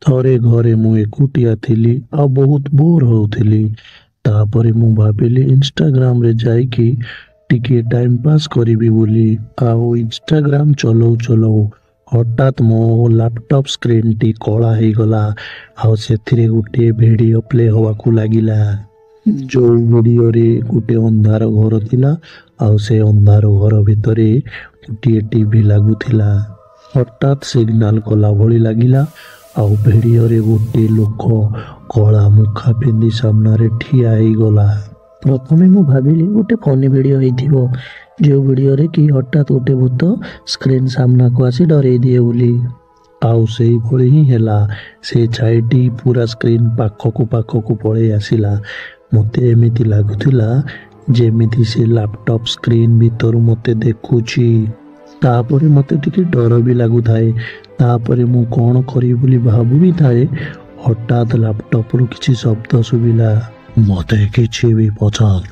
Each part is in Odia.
ଥରେ ଘରେ ମୁଁ ଏକୁଟିଆ ଥିଲି ଆଉ ବହୁତ ବୋର୍ ହେଉଥିଲି। ତାପରେ ମୁଁ ଭାବିଲି ଇନଷ୍ଟାଗ୍ରାମରେ ଯାଇକି ଟିକିଏ ଟାଇମ୍ ପାସ୍ କରିବି ବୋଲି। ଆଉ ଇନଷ୍ଟାଗ୍ରାମ ଚଲଉ ଚଲଉ ହଠାତ୍ ମୋ ଲାପଟପ୍ ସ୍କ୍ରିନ୍ଟି କଳା ହେଇଗଲା ଆଉ ସେଥିରେ ଗୋଟିଏ ଭିଡ଼ିଓ ପ୍ଲେ ହେବାକୁ ଲାଗିଲା, ଯେଉଁ ଭିଡ଼ିଓରେ ଗୋଟେ ଅନ୍ଧାର ଘର ଥିଲା ଆଉ ସେ ଅନ୍ଧାର ଘର ଭିତରେ ଗୋଟିଏ ଟିଭି ଲାଗୁଥିଲା। ହଠାତ୍ ସିଗ୍ନାଲ କଲା ଭଳି ଲାଗିଲା ଆଉ ଭିଡ଼ିଓରେ ଗୋଟିଏ ଲୋକ କଳା ମୁଖା ପିନ୍ଧି ସାମ୍ନାରେ ଠିଆ ହେଇଗଲା। ପ୍ରଥମେ ମୁଁ ଭାବିଲି ଗୋଟେ ଫନି ଭିଡ଼ିଓ ହେଇଥିବ, ଯେଉଁ ଭିଡ଼ିଓରେ କି ହଠାତ୍ ଗୋଟେ ଭୂତ ସ୍କ୍ରିନ୍ ସାମ୍ନାକୁ ଆସି ଡରେଇ ଦିଏ ବୋଲି। ଆଉ ସେଇଭଳି ହିଁ ହେଲା। ସେ ଛାଇଟି ପୁରା ସ୍କ୍ରିନ୍ ପାଖକୁ ପାଖକୁ ପଳେଇ ଆସିଲା। ମୋତେ ଏମିତି ଲାଗୁଥିଲା ଯେମିତି ସେ ଲାପଟପ୍ ସ୍କ୍ରିନ୍ ଭିତରୁ ମୋତେ ଦେଖୁଛି। ତାପରେ ମୋତେ ଟିକେ ଡର ବି ଲାଗୁଥାଏ। ତାପରେ ମୁଁ କ'ଣ କରିବି ବୋଲି ଭାବୁ ବି ଥାଏ, ହଠାତ୍ ଲାପଟପ୍ରୁ କିଛି ଶବ୍ଦ ଶୁଭିଲା, ମୋତେ କିଛି ବି ପଚାର,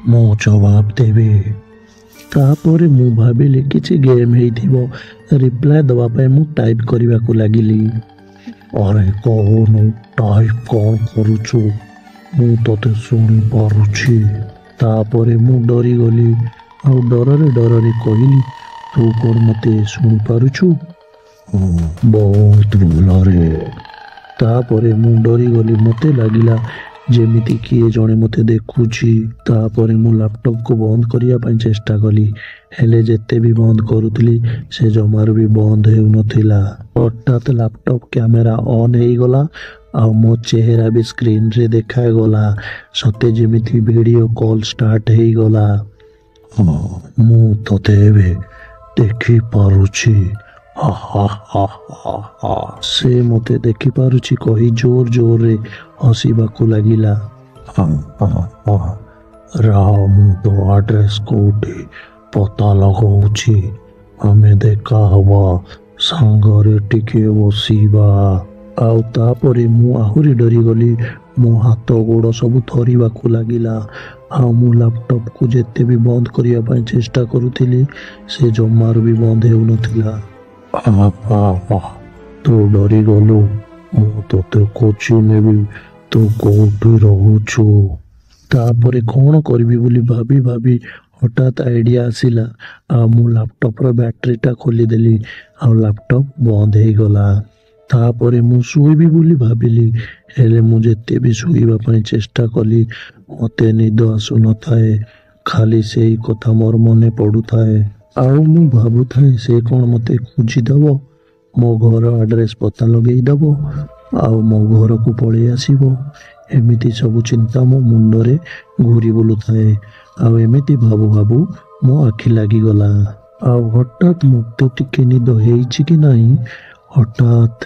ମୁଁ ଜବାବ ଦେବି। ତାପରେ ମୁଁ ଭାବିଲି କିଛି ଗେମ୍ ହେଇଥିବ। ରିପ୍ଲାଏ ଦେବା ପାଇଁ ମୁଁ ଟାଇପ୍ କରିବାକୁ ଲାଗିଲି। ଆରେ କହୁନୁ, ଟାଇପ୍ କ'ଣ କରୁଛୁ? ମୁଁ ତୋତେ ଶୁଣିପାରୁଛି। ତାପରେ ମୁଁ ଡରିଗଲି ଆଉ ଡରରେ ଡରରେ କହିଲି, ତୁ କ'ଣ ମୋତେ ଶୁଣିପାରୁଛୁ? ବହୁତ ଭଲରେ। ତାପରେ ମୁଁ ଡରିଗଲି। ମୋତେ ଲାଗିଲା ଯେମିତି କିଏ ଜଣେ ମୋତେ ଦେଖୁଛି। ତାପରେ ମୁଁ ଲାପଟପ୍କୁ ବନ୍ଦ କରିବା ପାଇଁ ଚେଷ୍ଟା କଲି, ହେଲେ ଯେତେ ବି ବନ୍ଦ କରୁଥିଲି ସେ ଜମାରୁ ବି ବନ୍ଦ ହେଉନଥିଲା। ହଠାତ୍ ଲାପଟପ୍ କ୍ୟାମେରା ଅନ୍ ହେଇଗଲା ଆଉ ମୋ ଚେହେରା ବି ସ୍କ୍ରିନ୍ରେ ଦେଖାଗଲା, ସତେ ଯେମିତି ଭିଡ଼ିଓ କଲ୍ ଷ୍ଟାର୍ଟ ହେଇଗଲା। ହଁ, ମୁଁ ତୋତେ ଏବେ ଦେଖିପାରୁଛି। ହା ହା ହା ହା ହା। ସେ ମୋତେ ଦେଖିପାରୁଛି କହି ଜୋର ଜୋରରେ ହସିବାକୁ ଲାଗିଲା। ହଁ ହଁ ହଁ, ରହ, ମୁଁ ତୋ ଆଡ୍ରେସ୍ କୋଉଠି ପତା ଲଗାଉଛି। ଆମେ ଦେଖା ହବା, ସାଙ୍ଗରେ ଟିକେ ବସିବା। ଆଉ ତାପରେ ମୁଁ ଆହୁରି ଡରିଗଲି। ମୋ ହାତ ଗୋଡ଼ ସବୁ ଥରିବାକୁ ଲାଗିଲା ଆଉ ମୁଁ ଲାପଟପ୍କୁ ଯେତେ ବି ବନ୍ଦ କରିବା ପାଇଁ ଚେଷ୍ଟା କରୁଥିଲି ସେ ଜମାରୁ ବି ବନ୍ଦ ହେଉନଥିଲା। ତୁ ଡରିଗଲୁ? ମୁଁ ତୋତେ ଖୋଜି ନେବି, ତୁ କୋଉଠି ରହୁଛୁ? ତାପରେ କ'ଣ କରିବି ବୋଲି ଭାବି ଭାବି ହଠାତ୍ ଆଇଡ଼ିଆ ଆସିଲା ଆଉ ମୁଁ ଲାପଟପ୍ର ବ୍ୟାଟେରୀଟା ଖୋଲିଦେଲି ଆଉ ଲାପଟପ୍ ବନ୍ଦ ହେଇଗଲା। ତାପରେ ମୁଁ ଶୋଇବି ବୋଲି ଭାବିଲି, ହେଲେ ମୁଁ ଯେତେ ବି ଶୋଇବା ପାଇଁ ଚେଷ୍ଟା କଲି ମୋତେ ନିଦ ଆସୁନଥାଏ। ଖାଲି ସେଇ କଥା ମୋର ମନେ ପଡ଼ୁଥାଏ ଆଉ ମୁଁ ଭାବୁଥାଏ ସେ କ'ଣ ମୋତେ ଖୋଜିଦେବ, ମୋ ଘର ଆଡ୍ରେସ୍ ପତା ଲଗେଇଦେବ ଆଉ ମୋ ଘରକୁ ପଳେଇ ଆସିବ। ଏମିତି ସବୁ ଚିନ୍ତା ମୋ ମୁଣ୍ଡରେ ଘୁରି ବୁଲୁଥାଏ ଆଉ ଏମିତି ଭାବୁ ଭାବୁ ମୋ ଆଖି ଲାଗିଗଲା। ଆଉ ହଠାତ୍ ମୋତେ ଟିକେ ନିଦ ହେଇଛି କି ନାହିଁ, ହଠାତ୍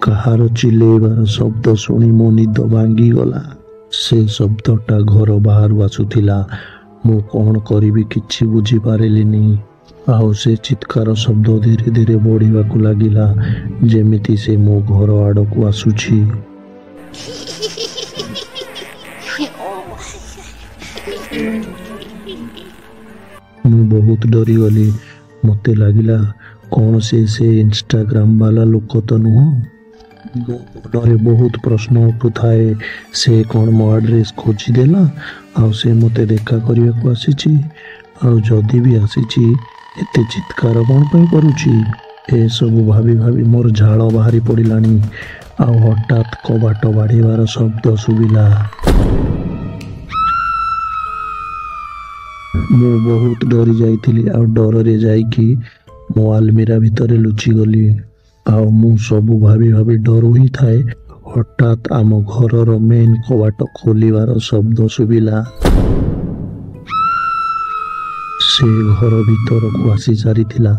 କାହାର ଚିଲେଇବାର ଶବ୍ଦ ଶୁଣି ମୋ ନିଦ ଭାଙ୍ଗିଗଲା। ସେ ଶବ୍ଦଟା ଘର ବାହାରୁ ଆସୁଥିଲା। ମୁଁ କ'ଣ କରିବି କିଛି ବୁଝିପାରିଲିନି। ଆଉ ସେ ଚିତ୍କାର ଶବ୍ଦ ଧୀରେ ଧୀରେ ବଢ଼ିବାକୁ ଲାଗିଲା, ଯେମିତି ସେ ମୋ ଘର ଆଡ଼କୁ ଆସୁଛି। ମୁଁ ବହୁତ ଡରିଗଲି। ମୋତେ ଲାଗିଲା କ'ଣ ସେ ଇନଷ୍ଟାଗ୍ରାମ ବାଲା ଲୋକ ତ ନୁହଁ? ମୋ ମନରେ ବହୁତ ପ୍ରଶ୍ନ ଉଠୁଥାଏ। ସେ କ'ଣ ମୋ ଆଡ୍ରେସ୍ ଖୋଜିଦେଲା ଆଉ ସେ ମୋତେ ଦେଖା କରିବାକୁ ଆସିଛି? ଆଉ ଯଦି ବି ଆସିଛି, ଏତେ ଚିତ୍କାର କ'ଣ ପାଇଁ କରୁଛି? ଏସବୁ ଭାବି ଭାବି ମୋର ଝାଳ ବାହାରି ପଡ଼ିଲାଣି। ଆଉ ହଠାତ୍ କବାଟ ବାଢ଼ିବାର ଶବ୍ଦ ଶୁଭିଲା। ମୁଁ ବହୁତ ଡରି ଯାଇଥିଲି ଆଉ ଡରରେ ଯାଇକି ମୋ ଆଲମିରା ଭିତରେ ଲୁଚିଗଲି। ଆଉ ମୁଁ ସବୁ ଭାବି ଭାବି ଡରୁ ହିଁ ଥାଏ, ହଠାତ୍ ଆମ ଘରର ମେନ୍ କବାଟ ଖୋଲିବାର ଶବ୍ଦ ଶୁଭିଲା। ସେ ଘର ଭିତରକୁ ଆସି ସାରିଥିଲା।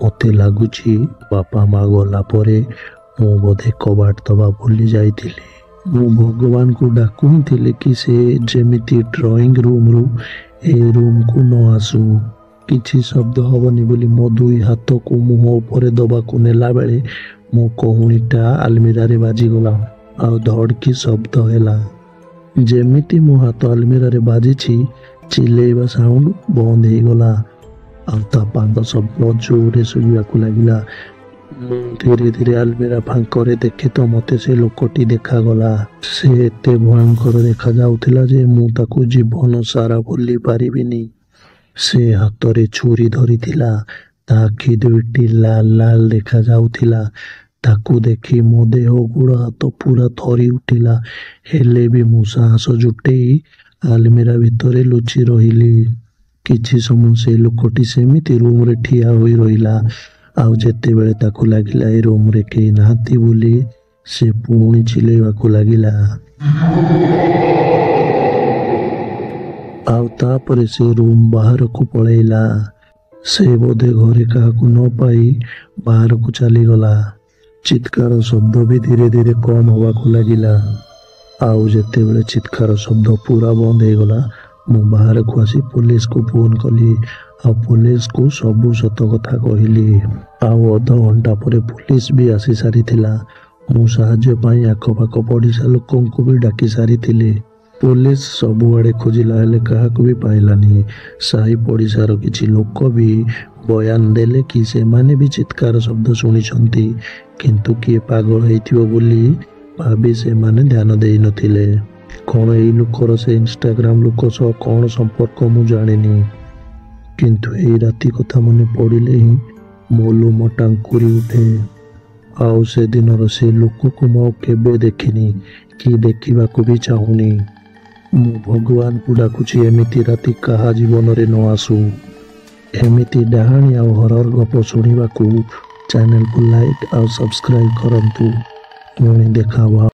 ମୋତେ ଲାଗୁଛି ବାପା ମା ଗଲା ପରେ ମୁଁ ବୋଧେ କବାଟ ଦବା ଭୁଲି ଯାଇଥିଲି। ମୁଁ ଭଗବାନଙ୍କୁ ଡାକୁ ହିଁ ଥିଲି କି ସେ ଯେମିତି ଡ୍ରଇଂ ରୁମ୍ରୁ ଏ ରୁମ୍କୁ ନ ଆସୁ। କିଛି ଶବ୍ଦ ହବନି ବୋଲି ମୋ ଦୁଇ ହାତକୁ ମୁହଁ ଉପରେ ଦବାକୁ ନେଲା ବେଳେ ମୋ କହୁଣୀଟା ଆଲମିରାରେ ବାଜିଗଲା ଆଉ ଧଡ଼କି ଶବ୍ଦ ହେଲା। ଯେମିତି ମୋ ହାତ ଆଲମିରାରେ ବାଜିଛି, ଚିଲେଇବା ସାଉଣ୍ଡ ବନ୍ଦ ହେଇଗଲା। ଆଉ ତା ପାଦ ଶବ୍ଦ ଜୋରରେ ଶୁଭିବାକୁ ଲାଗିଲା। ମୁଁ ଧୀରେ ଧୀରେ ଆଲମିରା ଫାଙ୍କରେ ଦେଖେ ତ ମୋତେ ସେ ଲୋକଟି ଦେଖାଗଲା। ସେ ଏତେ ଭୟଙ୍କର ଦେଖାଯାଉଥିଲା ଯେ ମୁଁ ତାକୁ ଜୀବନ ସାରା ଭୁଲି ପାରିବିନି। ସେ ହାତରେ ଛୁରୀ ଧରିଥିଲା। ତା ଆଖି ଦୁଇଟି ଲାଲ ଲାଲ ଦେଖାଯାଉଥିଲା। ତାକୁ ଦେଖି ମୋ ଦେହ ଗୋଡ଼ ହାତ ପୁରା ଥରି ଉଠିଲା। ହେଲେ ବି ମୁଁ ସାହସ ଜୁଟେଇ ଆଲମିରା ଭିତରେ ଲୁଚି ରହିଲି। କିଛି ସମୟ ସେ ଲୋକଟି ସେମିତି ରୁମରେ ଠିଆ ହୋଇ ରହିଲା। ଆଉ ଯେତେବେଳେ ତାକୁ ଲାଗିଲା ଏ ରୁମରେ କେହି ନାହାନ୍ତି ବୋଲି, ସେ ପୁଣି ଚିଲେଇବାକୁ ଲାଗିଲା। ଆଉ ତାପରେ ସେ ରୁମ ବାହାରକୁ ପଳେଇଲା। ସେ ବୋଧେ ଘରେ କାହାକୁ ନ ପାଇ ବାହାରକୁ ଚାଲିଗଲା। ଚିତ୍କାର ଶବ୍ଦ ବି ଧୀରେ ଧୀରେ କମ୍ ହେବାକୁ ଲାଗିଲା। ଆଉ ଯେତେବେଳେ ଚିତ୍କାର ଶବ୍ଦ ପୁରା ବନ୍ଦ ହେଇଗଲା, ମୁଁ ବାହାରକୁ ଆସି ପୋଲିସକୁ ଫୋନ କଲି ଆଉ ପୋଲିସକୁ ସବୁ ସତ କଥା କହିଲି। ଆଉ ଅଧଘଣ୍ଟା ପରେ ପୋଲିସ ବି ଆସି ସାରିଥିଲା। ମୁଁ ସାହାଯ୍ୟ ପାଇଁ ଆଖପାଖ ପଡ଼ିଶା ଲୋକଙ୍କୁ ବି ଡାକି ସାରିଥିଲି। ପୋଲିସ ସବୁଆଡ଼େ ଖୋଜିଲା, ହେଲେ କାହାକୁ ବି ପାଇଲାନି। ସାହି ପଡ଼ିଶାର କିଛି ଲୋକ ବି ବୟାନ ଦେଲେ କି ସେମାନେ ବି ଚିତ୍କାର ଶବ୍ଦ ଶୁଣିଛନ୍ତି, କିନ୍ତୁ କିଏ ପାଗଳ ହେଇଥିବ ବୋଲି ଭାବି ସେମାନେ ଧ୍ୟାନ ଦେଇନଥିଲେ। କ'ଣ ଏଇ ଲୋକର ସେ ଇନଷ୍ଟାଗ୍ରାମ ଲୋକ ସହ କ'ଣ ସମ୍ପର୍କ ମୁଁ ଜାଣିନି, କିନ୍ତୁ ଏଇ ରାତି କଥା ମନେ ପଡ଼ିଲେ ହିଁ ମୋ ଲୋମ ଟାଙ୍କୁରି ଉଠେ। ଆଉ ସେଦିନର ସେ ଲୋକକୁ ମୁଁ ଆଉ କେବେ ଦେଖିନି କି ଦେଖିବାକୁ ବି ଚାହୁଁନି। ମୁଁ ଭଗବାନଙ୍କୁ ଡାକୁଛି ଏମିତି ରାତି କାହା ଜୀବନରେ ନ ଆସୁ। ଏମିତି ଡାହାଣୀ ଆଉ ହରର ଗପ ଶୁଣିବାକୁ ଚ୍ୟାନେଲକୁ ଲାଇକ୍ ଆଉ ସବସ୍କ୍ରାଇବ୍ କରନ୍ତୁ। ପୁଣି ଦେଖା ହବା।